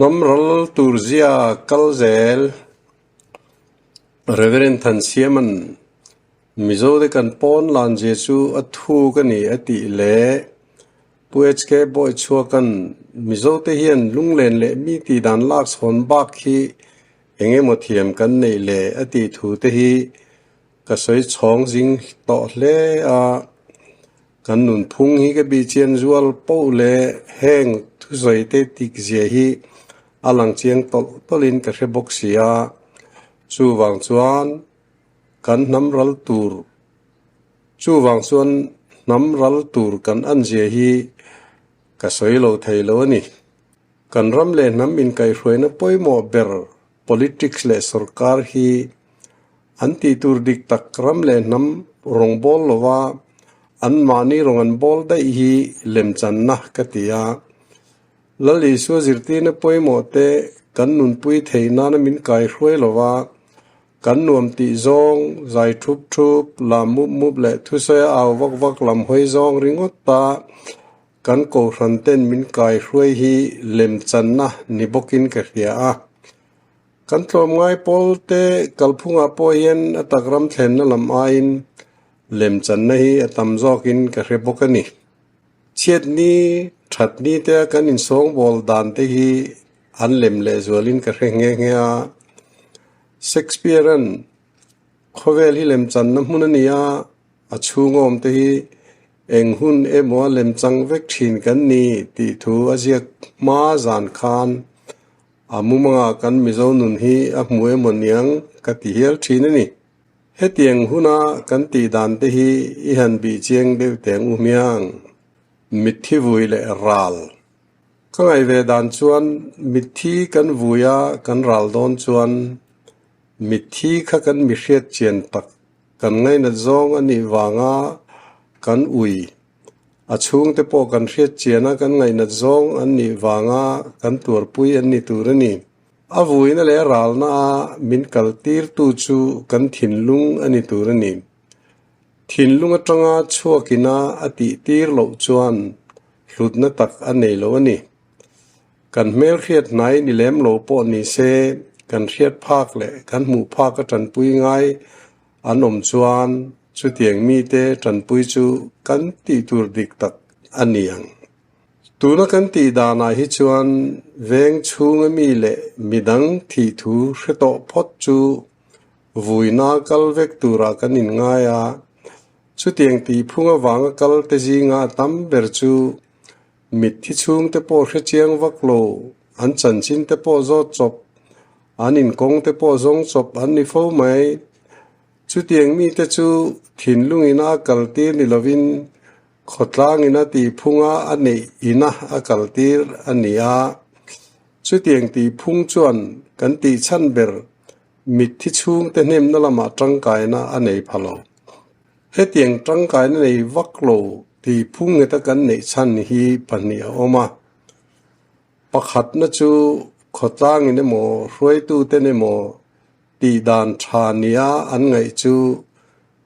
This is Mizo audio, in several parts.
Hnam ral tur zia kal zel. Reverend Thansiama'n Mizote kan pawn lan zia chu a thuk a ni a tih leh Pu HK Bawichhuaka'n Mizote hian lunglen leh mi tih dan lak chhawn bak hi eng emaw thiam kan neih le a tih thu te hi ka sawi chhawng zing tawh hle a. Kan nunphung hi ka bihchian zual poh leh heng thusawi te tik zia hi a lang chiang tawlh tawlhin ka hre bawk si a. Chuvang chuan kan hnam ral tur chuvang chuan hnam ral tur kan an zia hi ka sawi lo thei lo a ni. Kan ram leh hnam inkaihhruaina pawimawh ber politics leh sorkar hi an tih tur dik tak ram leh hnam rawng bawl lova anmahni rawng an bawl daih hi lemchanna ka ti a. Lal Isua zirtirna pawimawh te kan nunpui theih nana min kaihruai lova kan nuam tih zawng zai thup thup, lam mup mup leh thusawi a au vak vak lam hawi zawng ringawt ta Kan kohhran ten min kaihruai hi lemchanna ni bawkin ka hria a. Kan tlawmngai pawl te kalphungah pawh hian a tak ram thlenna lam aiin lemchanna hi a tam zawkin ka hre bawk a ni. Chhiatni, thatni te a kan insawngbawl dan te hi an lem lehzualin ka hre nghe nghe a. Shakespeare-a'n khawvel hi lemchanna hmun a ni a, A chhungawm te hi eng hun emaw a lemchang vek thin kan ni tih thu a ziak hma zan khan a mumangah kan Mizo nun hi a hmu emaw niang ka ti hial thin a ni. Hetiang huna kan tih dan te hi i han bih chiang deuh teng u hmiang. Mitthi vui leh ral. Ka ngaih ve dan chuan mitthi kan vui a kan ral dawn chuan mitthi kha kan mihriat chian tak Kan ngainat zawng a nih vanga kan ui, a chhungte pawh kan hriat chiana kan ngainat zawng an nih vanga kan tuarpui an ni tur a ni. A vuina leh a ralna a min kaltirtu chu kan thinlung a ni tur a ni. Thinlung atanga chhuakina a tihtir loh chuan hlutna tak a nei lo a ni. Kan hmelhriat hnai ni lem lo pawh ni se, kan hriat phak leh kan hmuh phak a tanpui ngai an awm chuan chutiang mite tanpui chu kan tih tur dik tak a ni ang. Tuna kan tih danah hi chuan veng chhunga mi leh midang thih thu hre tawh phawt chu vuina kal vek turah kan inngai a, chutiang tihphung avanga kal te zinga a tam ber chu Mitthi chhungte pawh hre chiang vak lo, an chanchin te pawh zawt chawp, an inkawng te pawh zawng chawp an ni fo mai. Chutiang mite chu thinlung ina a kaltir ni lovin khawtlang ina tihphunga a neih ina a kaltir a ni a. Chutiang tihphung chuan kan tihchhan ber mitthi chhungte hnemna lamah tangkaina a nei pha lo. Hetiang tangkaina nei vak lo tih phung ngeta kan neih chhan hi pahnih a awm a. Pakhatna chu khawtlangin emaw hruaituten emaw tih dan tha nia an ngaih chu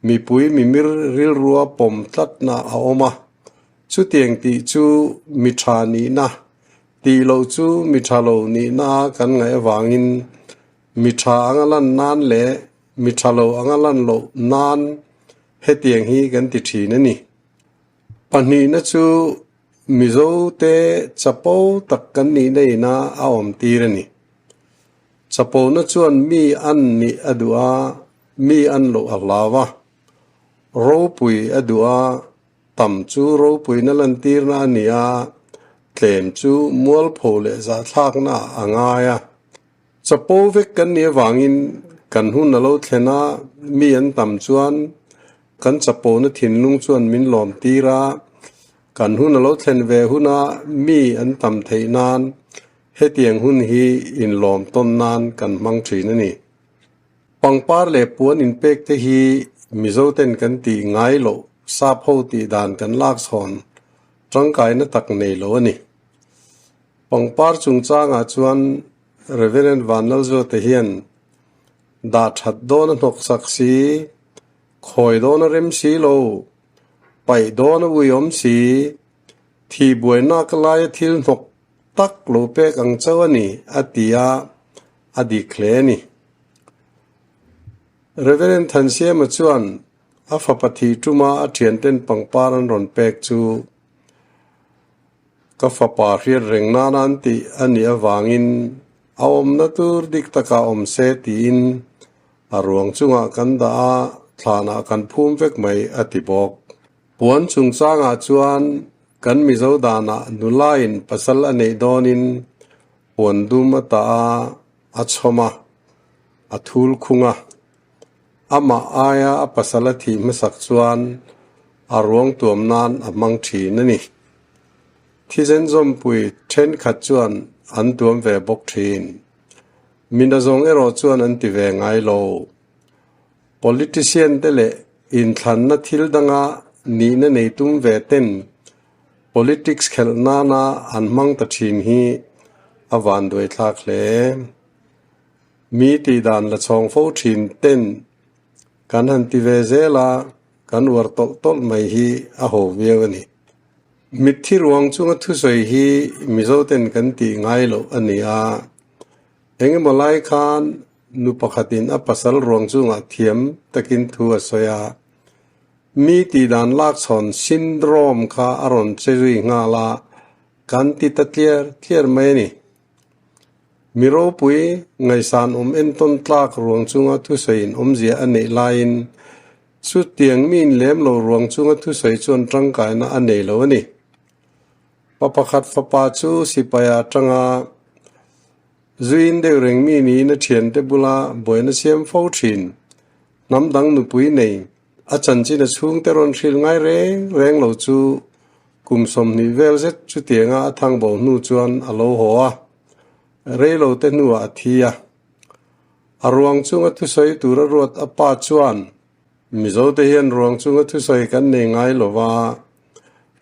mipui mimir rilrua pawm tlatna a awm a. Chutiang tih chu mi tha nihna, tih loh chu mi tha lo nihna kan ngaih avangin mi tha anga lan nan leh Mi tha lo anga lan loh nan hetiang hi kan ti thin a ni. Pahnihna chu Mizote chapo tak kan nih na ina a awm tir a ni. Chapona chuan mi an nih a duh a, mi an loh a hlau a. Ropui a duh a, tam chu ropuina lantirna a ni a, tlem chu mualpho leh zahthlakna ah a ngai a. Chapo vek kan nih avangin kan hun a lo thlen a, mi an tam chuan kan chapona thinlung chuan min lawm tir a, kan hun a lo thlen ve huna mi an tam theih nan hetiang hun hi inlawm tawn nan kan hmang thin a ni. Pangpar leh puan inpek te hi Mizoten kan tih ngai loh sap ho tih dan kan lak chhawn tangkaina tak nei lo a ni. Pangpar chungchangah chuan Reverend Vanlalzuata hian dah that dawn a hnawksak si, khawi dawn a rem si lo, paih dawn a uiawm si, thih buainak laia thil hnawk tak lo pek ang chauh a ni, a ti a, a dik hle a ni. Reverend Thansiama chuan a fapa thih tuma a thianten pangpar an rawn pek chu ka fapa hriat reng nana an tih a nih avangin a awmna tur dik takah awm se tiin a ruang chungah kan dah a, thlanah kan phum vek mai a ti bawk. Puan chungchangah chuan kan Mizo danah nulain pasal a neih dawnin puan dum a tah a, a chhawm a, a thul khung a. Amah aia a pasal a thih hmasak chuan a ruang tuam nan a hmang thin a ni. Thisen zawmpui thenkhat chuan an tuam ve bawk thin. Mina zawng erawh chuan an ti ve ngai lo. Politician te leh inthlanna thil danga nihna nei tum ve ten politics khelh nana an hmang ta thin hi a vanduai thlak hle. Mi tihdan la chhawng fo thin ten kan han ti ve zel a, kan uar tawlh tawlh mai hi a ho viau a ni. Mitthi ruang chunga thusawi hi Mizo ten kan tih ngai loh a ni a, engemaw lai khan nu pakhatin a pasal ruang chungah thiam takin thu a sawi a, mi tihdan lakchhawn syndrome kha a rawn che zui nghal a, kan ti ta tliar tliar mai a ni. Mi ropui ngaihsan awm entawn tlak ruang chunga thusawiin awmzia a neih laiin chutiang miin lem lo ruang chunga thusawi chuan tangkaina a nei lo a ni. Pa pakhat fapa chu sipai atanga zuiin deuh reng mi niin a thiante bula buaina siam fo thin. Hnam dang nupui nei a chanchin a chhungte rawn hrilh ngai reng reng lo chu Kum 20 vel zet chutianga a thang bo hnu chuan a lo haw a, reilo te hnuah a thi a. A ruang chunga thusawi tura ruat a pa chuan, Mizote hian ruang chunga thusawi kan nei ngai lo va,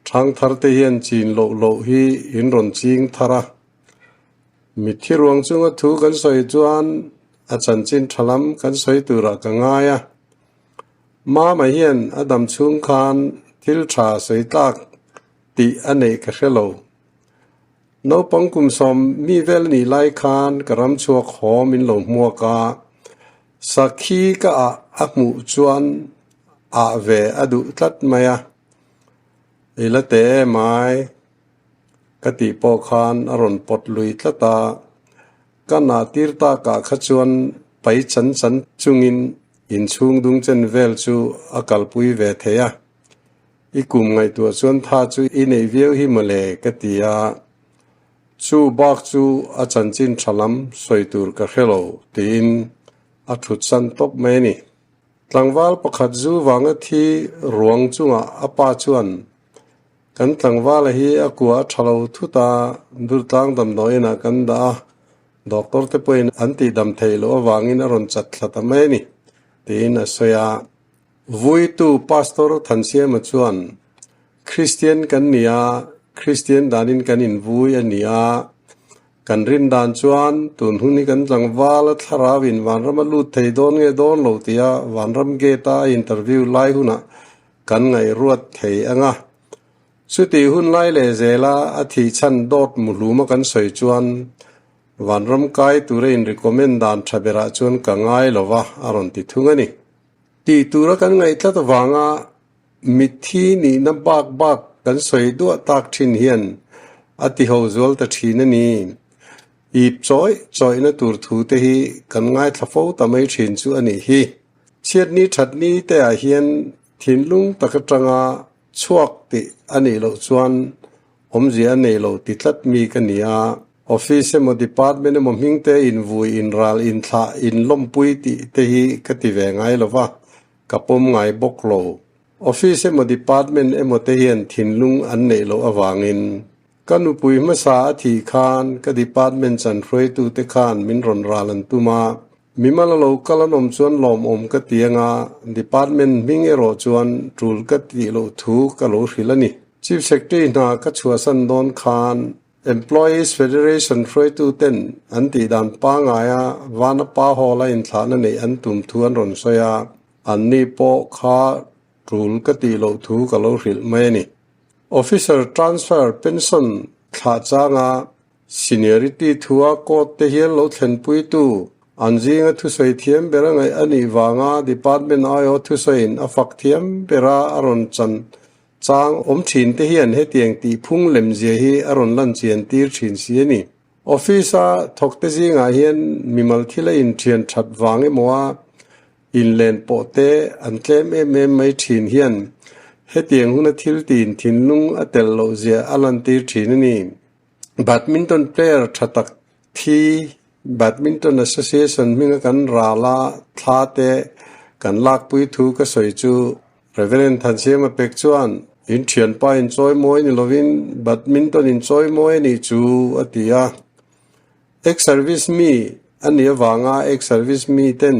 thangthar te hian chin loh loh hi in rawn ching thar a. Mitthi ruang chunga thu kan sawi chuan a chanchin tha lam kan sawi turah ka ngai a. Mama hian a dam chhung khan thil tha sawi tlak tih a neih ka hre lo. Naupang kum 10 mi vel nih lai khan ka ram chhuak haw min lo hmuak a, sakhi ka ah a hmuh chuan ah ve a duh tlat mai a. I la te em ai ka tih pawh khan a rawn pawt lui tlat a, ka nah tir takah kha chuan pai chan chan chungin Inchhung dung chen vel chu a kalpui ve thei a, i kum ngaihtuah chuan tha chu i neih viau hi mawle ka ti a, chu bak chu a chanchin tha lam sawi tur ka hre lo tiin a thut san tawp mai a ni. Tlangval pakhat zu vanga thi ruang chungah a pa chuan kan tlangvala hi a kua a tha lo thut a, Durtlang damdawiin ah kan dah a, Doctor te pawhin an tihdam theih loh avangin a rawn chat thla ta mai a ni, tiin a sawi a. Vuitu Pastor Thansiama chuan, Kristian kan ni a, Kristian danin kan invui a ni a. Kan rin dan chuan tun hun hi kan tlangval a thlarauin vanram a lut thei dawn nge dawn lo tia vanram gate-a a interview lai hunah kan ngaihruat thei ang a. Chutih hun lai leh zela a thih chhan dawt muhluma kan sawi chuan Vanram kai tura in recommend dan tha berah chuan ka ngai lo va a rawn ti thung a ni. Tih tura kan ngaih tlat avanga mitthi nihna bak bak kan sawi duah tak thin hian a ti ho zual ta thin a ni. Ip chawih chawihna tur thu te hi kan ngaithla fo ta mai thin chu a nih hi. Chhiatni thatni te ah hian thinlung tak atanga Chhuak tih a nih loh chuan awmzia a nei lo ti tlat mi ka ni a. Office emaw department emaw hming te invui, inral, inthlah, inlawmpui tih te hi ka ti ve ngai lo va, ka pawm ngai bawk lo. Office emaw department emaw te hian thinlung an neih loh avangin ka nupui hmasa a thih khan ka department chanhruaitute khan min rawn ral an tum a, Mimal a lo kal an awm chuan lawmawm ka ti anga department hming erawh chuan tul ka tih loh thu ka lo hrilh a ni. Chief Secretary hna ka chhuahsan dawn khan Employees Federation hruaitu ten an tih dan pangaia Vanapa Hall a inthlahna neih an tum thu an rawn sawi a, anni pawh kha tul ka tih loh thu ka lo hrilh mai a ni. Officer transfer pension thlah changa. Seniority thua court te hian lo thlenpuitu an zinga thusawi thiam ber a ngaih a nih vanga department aiawh thusawiin a fak thiam bera a rawn chan chang awm thin te hian hetiang tihphung lemzia hi a rawn lan chian tir thin si a ni. Office-a thawkte zingah hian mimal thil a inthian that vang emaw a inlen pawh te an tlem em em mai thin hian hetiang huna thil tin thinlung a tel loh zia a lantir thin a ni. Badminton player tha tak thi Badminton Association hminga kan ral a thla te kan lakpui thu ka sawi chu Reverend Thansiama pek chuan in thianpa inchawi mawi ni lovin badminton inchawi mawi a nih chu a ti a. Ex-service mi a nih avanga ex-service mi ten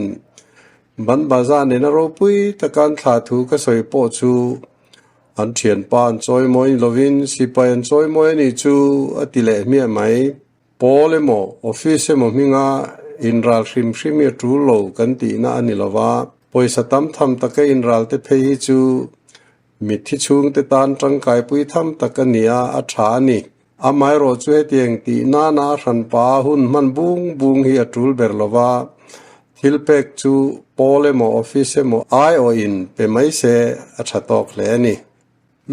ban bazaar nena ropui taka an thlah thu ka sawi pawh chu an thianpa an chawi mawi ni lovin sipai an chawi mawi a nih chu a ti leh hmiah mai. Pawl emaw office emaw hminga inral hrim hrim hi a tul lo kan tihna a ni lova, pawisa tam tham taka inral te phei hi chu mitthi chhungte tan tangkaipui tham tak a ni a, a tha a ni. Amaherawh chu hetiang tih nana a hranpa hun hman bung bung hi a tul ber lova, thil pek chu pawl emaw office emaw aiawhin pe mai se a tha tawk hle a ni.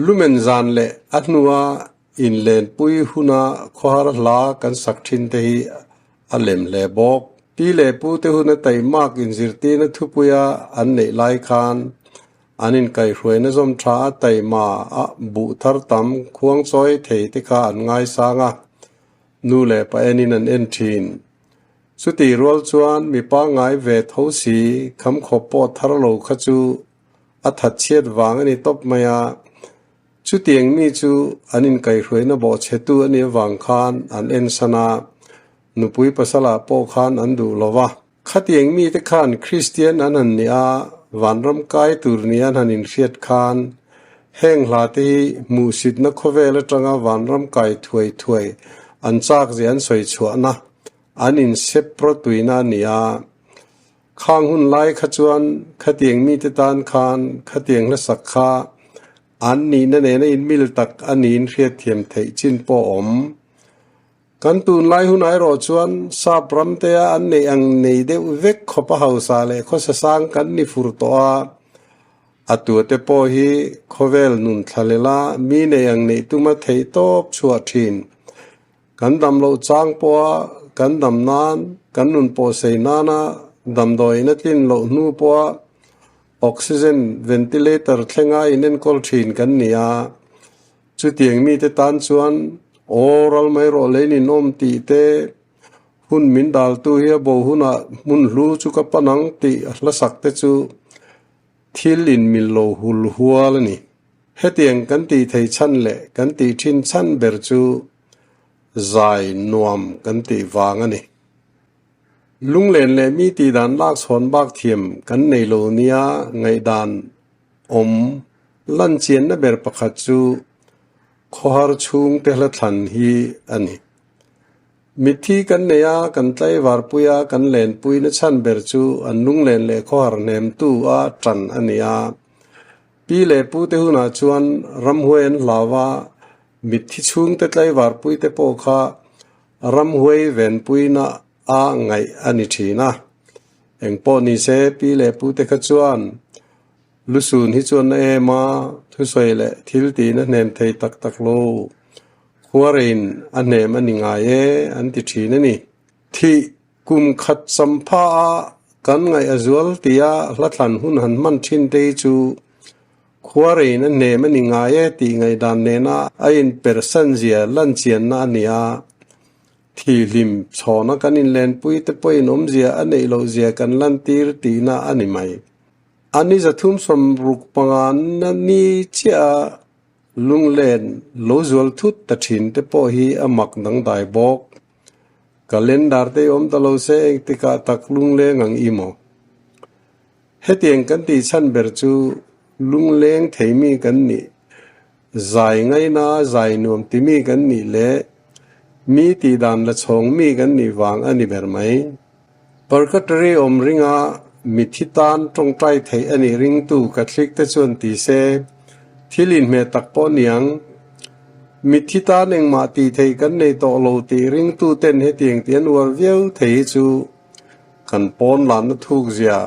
Lumen zan leh a hnua inlenpui huna khawhar hla kan sak thin te hi a lem hle bawk. Pi leh pu te huna taimak inzirtirna thupuia an neih lai khan an inkaihhruaina zawm tha a taima a buh thar tam khuang chawi thei te kha an ngaisang a, nu leh pa enin an en thin. Chutih rual chuan mi pangngai ve tho si khamkhawp pawh thar lo kha chu a thatchhiat vang a ni tawp mai a, chutiang mi chu an inkaihhruaina bawhchhetu a nih avang khan an ensan a, nupui pasalah pawh khan an duh lo va. Khatiang mite khan Kristian an han nih a, vanram kai tur ni an han inhriat khan heng hla te hi hmuhsitna khawvel atanga vanram kai thuai thuai an chak zia an sawi chhuahna an insep rawtuina a ni a. Khang hun lai kha chuan khatiang mite tan khan khatiang hlasak kha an nihna nena inmil tak a niin hriatthiam theih chin pawh a awm. Kan tunlai hun erawh chuan sap ramtea an neih ang nei deuh vek khawpa hausa leh khawsa sang kan ni fur tawh a, a tuate pawh hi khawvel nun thlalela mi neih ang neih tuma theih tawp chhuah thin. Kan dam loh chang pawha kan dam nan, kan nun pawh sei nana damdawiin a tlin loh hnu pawha oxygen ventilator thlenga inenkawl thin kan ni a. Chutiang mite tan chuan aw ral mai rawh lei ninawm tih te, hun min daltu hi a bo hunah hmun hlu chu ka pan ang tih hlasak te chu thil inmil lo hul hual a ni. Hetiang kan tih thei chhan leh kan tih thin chhan ber chu zai nuam kan tih vang a ni. Lunglen leh mi tih dan lak chhawn bak thiam kan nei lo nia ngaihdan awm lan chianna ber pakhat chu khawhar chhungte hla thlan hi a ni. Mitthi kan nei a, kan tlaivarpui a, kan lenpuina chhan ber chu an lunglen leh khawhar hnemtu a tan a ni a. Pi leh pute hunah chuan ramhuai an hlau a, mitthi chhungte tlaivarpuite pawh kha ramhuai venpuina a ngaih a ni thin a. Engpawh ni se pi leh pute kha chuan Lusun hi chuan na em a, thusawi leh thil tiin a hnem thei tak tak lo. Khuarein a hnem a ni ngai e an ti thin a ni. Thih kum khat champha a kan ngaih a zual tia hlathlan hun han hman thin te hi chu khuarein a hnem a ni ngai e tih ngaihdan nena a inpersan zia lanchianna a ni a. Thihlim chhawna kan inlenpui te pawhin awmzia a neih loh zia kan lantir tihna a ni mai. A ni 365 na ni chiah a lunglen lo zual thut ta thin te pawh hi a mak dangdai bawk. Calendar te awm ta lo se engtikah tak lungleng ang i maw? Hetiang kan tih chhan ber chu lungleng thei mi kan nih, zai ngaina zai nuam ti mi kan nih leh mi tih dan la chhawng mi kan nih vang a ni ber mai. Purgatory awm ringa mithi tan tawngtai theih a nih ringtu Catholic te chuan ti se, thil inhmeh tak pawh niang. Mitthi tan engmah tih theih kan nei tawh lo tih ringtuten hetiang tih an uar viau thei hi chu kan pawn lanna thukzia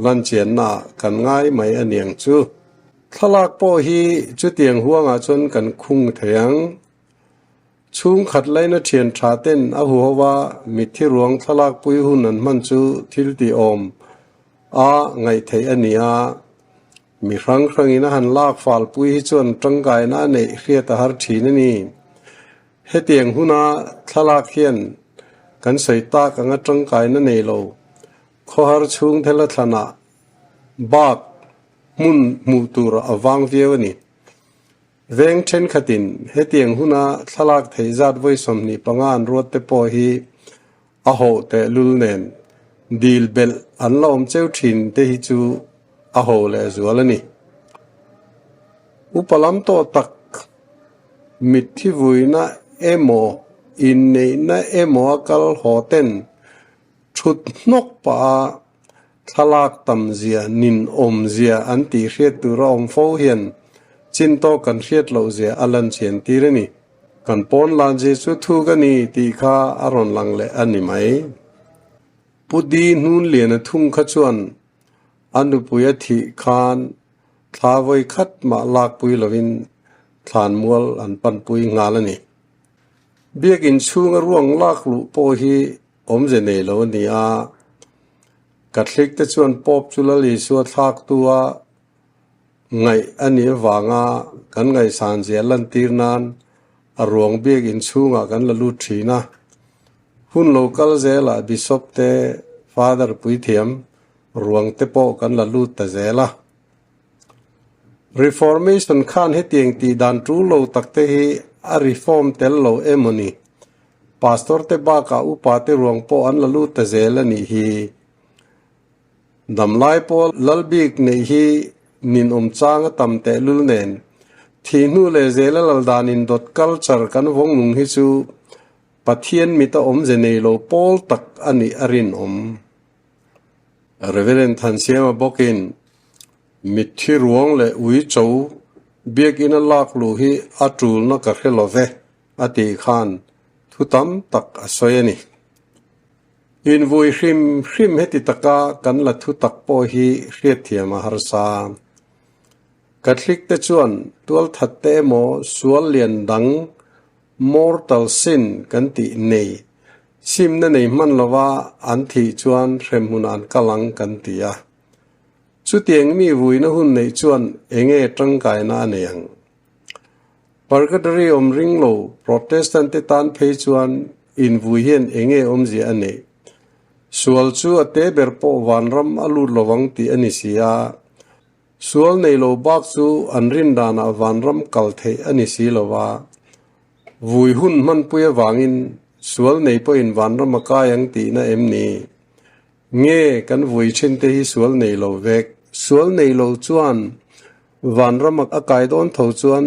lanchiannaah kan ngai mai a niang chu. Thlalak pawh hi chutiang huangah chuan kan khung thei ang. Chhungkhat laina thian tha ten a huhova mitthi ruang thlalak pui hun an hman chu thil tih awm a ngaih theih a ni a. Mi hrang hrangin a han lak fal pui hi chuan tangkaina a neih hriat a har thin a ni. Hetiang huna thlalak hian kan sawi tak anga tangkaina nei lo khawhar chhung thela thlanah bak hmun hmuh tur a vang viau a ni. Veng thenkhatin hetiang huna thlalak theih zat vawi 25 an ruat te pawh hi a hawh tehlul nen dil belh an la awm cheu thin te hi chu a ho leh zual a ni. Upa lam tawh tak mitthi vuina emaw inneihna emaw a kal haw ten thut hnawk pah a thlalak tam zia, nin awm zia an tih hriat tur a awm fo hian chin tawk kan hriat loh zia a lan chian tir a ni. Kan pawn lan zia chu thuk a ni tih kha a rawn lang leh a ni mai. Pu Di Hnunliana thung kha chuan a nupui a thih khan thla vawi khat mah lakpui lovin thlanmual an panpui nghal a ni. Biakin chhunga ruang lak luh pawh hi Awmze nei lo a ni a, Catholic te chuan Pope chu Lal Isua thlaktu a ngaih a nih avanga kan ngaihsan zia lantir nan a ruang biak inchhungah kan la lut thin a. Hun lo kal zelah Bishop te, Father puithiam ruang te pawh kan la lut ta zel a. Reformation khan hetiang tih dan tul lo tak te hi a reform tel lo emaw ni? Pastor te bakah upa te ruang pawh an la lut ta zel a nih hi. Damlai pawh lal bik neih hi ninawm chang a tam tehlul nen thih hnu leh zela lal dan indawt culture kan vawng nung hi chu Pathian mita awmze nei lo pawl tak a nih a rinawm. Reverend Thansiama bawkin mitthi ruang leh uicho biakina lak luh hi a tulna ka hre lo ve. A tih khan thu tam tak a sawi a ni. Invui hrim hrim heti taka kan la thu tak pawh hi hriatthiam a harsa. Catholic te chuan tualthat te emaw sual lian dang mortal sin kan tih nei simna nei hman lova an thih chuan hremhmun an kal ang kan ti a. Chutiang mi vuina hun neih chuan enge tangkaina a nei ang? Purgatory awm ring lo Protestant te tan phei chuan invui hian enge awmzia a neih? Sual chu a te ber pawh vanram a lut lovang tih a ni si a, sual nei lo bak chu an rin danah vanram kal theih a ni si lo va, vui hun hmanpui avangin sual nei pawhin vanram a kai ang tihna em ni? Nge kan vui thin te hi sual nei lo vek? Sual nei lo chuan Vanram a kai dawn tho chuan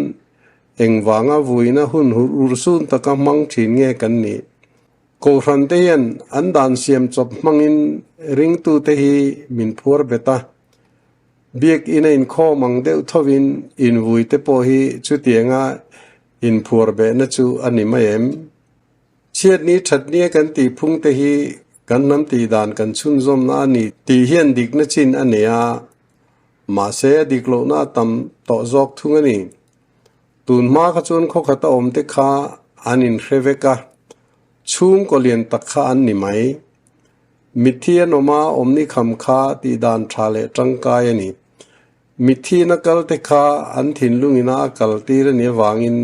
engvanga vuina hun urhsun taka hmang thin nge kan nih? Kohhran te hian an dan siam chawp hmangin ringtute hi min phuar bet a. Biakinn a inkhawm ang deuh thovin invui te pawh hi chutianga inphuar behna chu a ni mai em? Chhiatni thatnia kan tih phung te hi kan hnam tih dan kan chhunzawmna a ni tih hian dikna chin a nei a. Mahse, a dik lohna a tam tawh zawk thung a ni. Tun hma kha chuan khawkhat a awm te kha an inhre vek a, chhungkaw lian tak kha an ni mai. Mitthi an awm a, awmni kham kha tih dan tha leh tangkai a ni. Mitthi na kal te kha an thinlungin a kal tir a nih avangin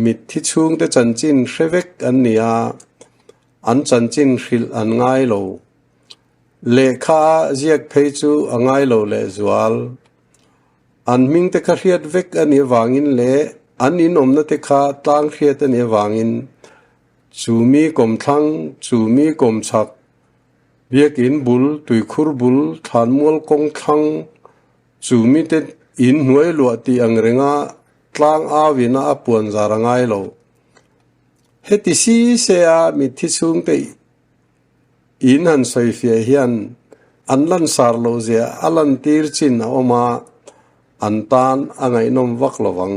mitthi chhungte chanchin hre vek an ni a, an chanchin hrilh an ngai lo. Lehkha a ziak phei chu a ngai lo lehzual. An hming te kha hriat vek a nih avangin leh an inawmna te kha tlang hriat a nih avangin chu mi kawmthlang, chu mi kawmchhak, biakin bul, tuikhur bul, thlanmual kawngthlang, chu mite in hnuai luah tih ang renga tlang awina a puan zar a ngai lo. Heti si se a mitthi chhungte In han sawifiah hian an lansar loh zia a lantir chin a awm a, an tan a ngaihnawm vak lo vang.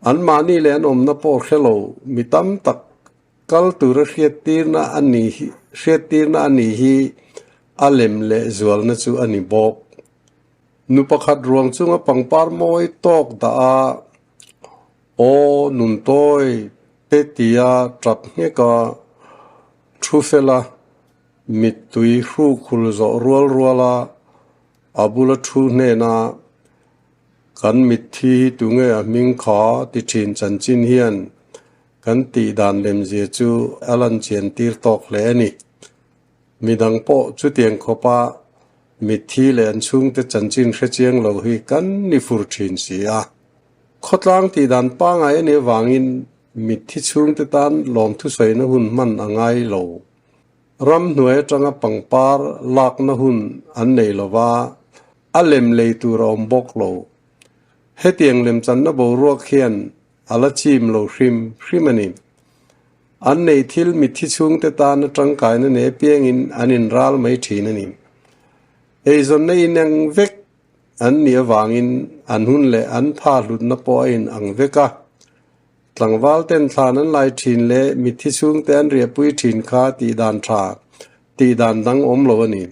Anmahni leh an awmna pawh hre lo mi tam tak kal tura hriattirna a ni hi hriattirna a nih hi a lem leh zualna chu a ni bawk. Nu pakhat ruang chunga pangpar mawi tawk dah a, Aw nuntawi te tia tap nghek a, thu fela mittui hrukhul zawh rual rual a, a bula thu hnena kan mitthi hi tunge a hming kha ti thin chanchin hian kan tih dan lemzia chu a lan chian tir tawk hle a ni. Midang pawh chutiang khawpa mitthi leh an chhungte chanchin hre chiang lo hi kan ni fur thin si a. Khawtlang tih dan pangai a nih avangin mitthi chhungte tan lawmthusawina hun hman a ngai lo. Ramhnuai atanga pangpar lakna hun an nei lo va, a lem lei tur a awm bawk lo. Hetiang lemchanna boruak hian a la chim lo hrim hrim a ni. An nei thil mitthi chhungte tana tangkaina nei apiangin an inral mai thin a ni. Eizawnna ineng vek an nih avangin an hun leh an tha hlutna pawh a inang vek a. Tlangval ten thlan an lai thin leh mitthi chhungte an riahpui thin kha tih dan tha, tih dan dang awm lo a ni.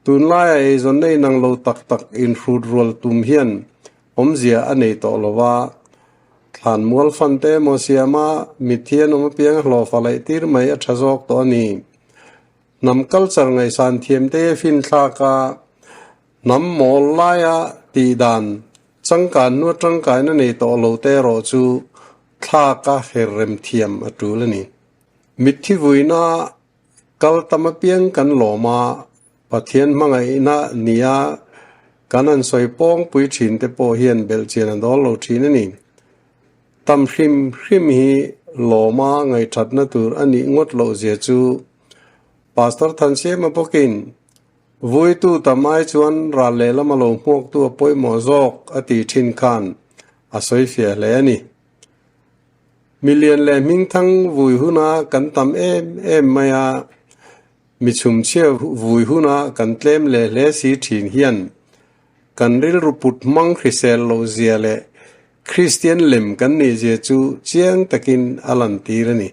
Tunlaia eizawnna inang lo tak tak inhrut rual tum hian awmzia a nei tawh lo va, thlan mual fan te emaw siama mitthi an awm apiang a hlawhfa laih tir mai a tha zawk tawh a ni. Hnam culture ngaihsan thiam te finthlak a, hnam mawl laia tih dan changkan hnu atangkaina nei tawh lo te erawh chu thlak a her rem thiam a tul a ni. Mitthi vuina Kal tam apiang kan lawm a, Pathian hmangaihna nia kan han sawi pawngpui thin te pawh hian belhchian a dawl lo thin a ni. Tam hrim hrim hi lawma ngaihthatna tur a nih ngawt loh zia chu Pastor Thansiama bawkin Vuitu tam ai chuan ral lehlam a lo hmuaktu a pawimawh zawk a tih thin khan a sawi fiah hle a ni. Milian leh hmingthang vui huna kan tam em em mai a, mi chhumchhia vui huna kan tlem leh hle si thin hian kan rilru put hmang hrisel loh zia leh Kristian lem kan nih zia chu chiang takin a lantir a ni.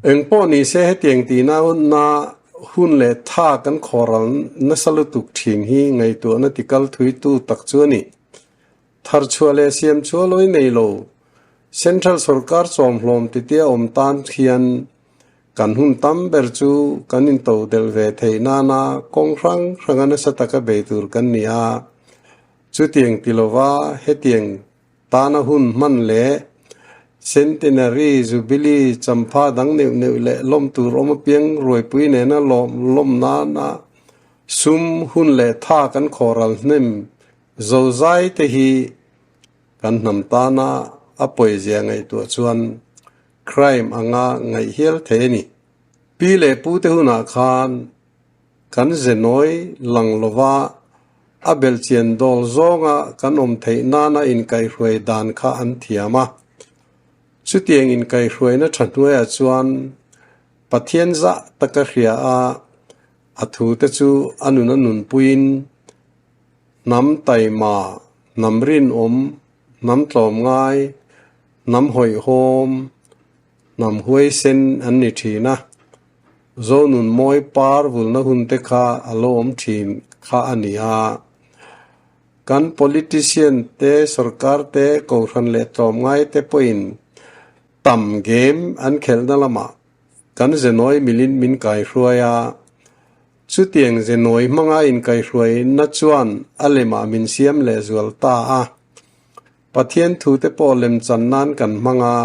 Engpawh ni se hetiang tihna na hun leh tha kan khawhral nasa lutuk thin hi ngaihtuahna tikal thuitu tak chu a ni. Tharchhuah leh siamchhuah lawi nei lo, Central sorkar chawmhlawm titia awm tan hian kan hun tam ber chu kan intodelh ve theih nana kawng hrang hranga nasa taka bei tur kan ni a. Chutiang ti lova hetiang tana hun hman leh Centenary, Jubilee, champha dang neuh neuh leh lawm tur awm apiang ruaipui nena lawm lawm nana sum hun leh tha kan khawhral hnem Zozai te hi kan hnam tana a pawizia ngaihtuah chuan crime anga ngaih hial thei a ni. Pi leh pu te hunah khan kan ze nawi lang lova a belhchian dawl zawnga kan awm theih nana inkaihhruai dan kha an thiam a. Chutiang inkaihhruaina tha hnuaiah chuan Pathian zah taka hria a, a thu te chu a nun a nunpuiin Hnam taima, hnam rinawm, hnam tlawmngai, hnam hawihhawm, hnam huaisen an ni thin a. Zonun mawi par vulna hun te kha a lo awm thin kha a ni a. Kan politician te, sorkar te, kohhran leh tlawmngai te pawhin tam game an khelhna lamah kan zenawi milin min kaihruai a. Chutiang ze nawi hmanga inkaihhruaina chuan a lemah min siam leh zual ta a. Pathian thute pawh lemchan nan kan hmang a,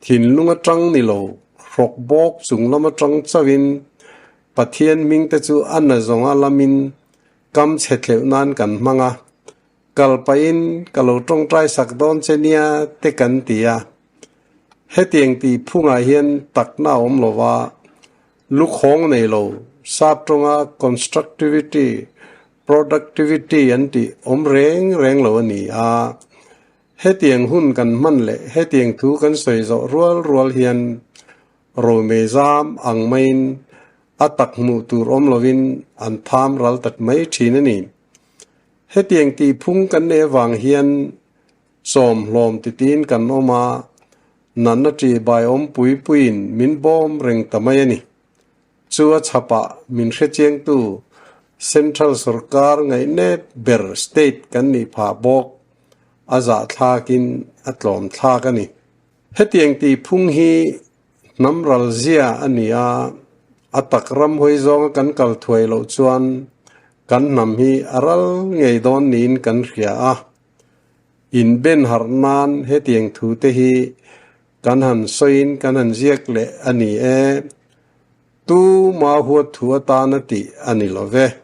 thinlung atang ni lo, hrawk bawk chung lam atang chauhin Pathian hmingte chu a na zawnga lamin kam chhe tleuh nan kan hmang a, kal pahin ka lo tawngtai sak dawn che nia te kan ti a. Hetiang tih phungah hian takna a awm lo va, lukhawng nei lo, sap tawnga constructivity, productivity an tih awm reng reng lo a ni a. Hetiang hun kan hman leh hetiang thu kan sawi zawh rual rual hian romei zam ang maiin a tak hmuh tur awm lovin an tham ral tak mai thin a ni. Hetiang tih phung kan nei avang hian. Chawm hlawm titiin kan awm a, natna ṭih bai awm pui puiin min bawm reng ta mai a ni. Chu a chhapah min hrechiangtu Central sorkar ngaihnep ber state kan nih phah bawk a zahthlakin a tlawm thlak a ni. Hetiang tih phung hi hnam ral zia a ni a, a tak ram hawi zawnga kan kal thuai loh chuan kan hnam hi a ral ngei dawn niin kan hria a. Inben harh nan hetiang thu te hi kan han sawiin kan han ziak leh a ni e. Tu ma huat thu atana tih a ni lo ve.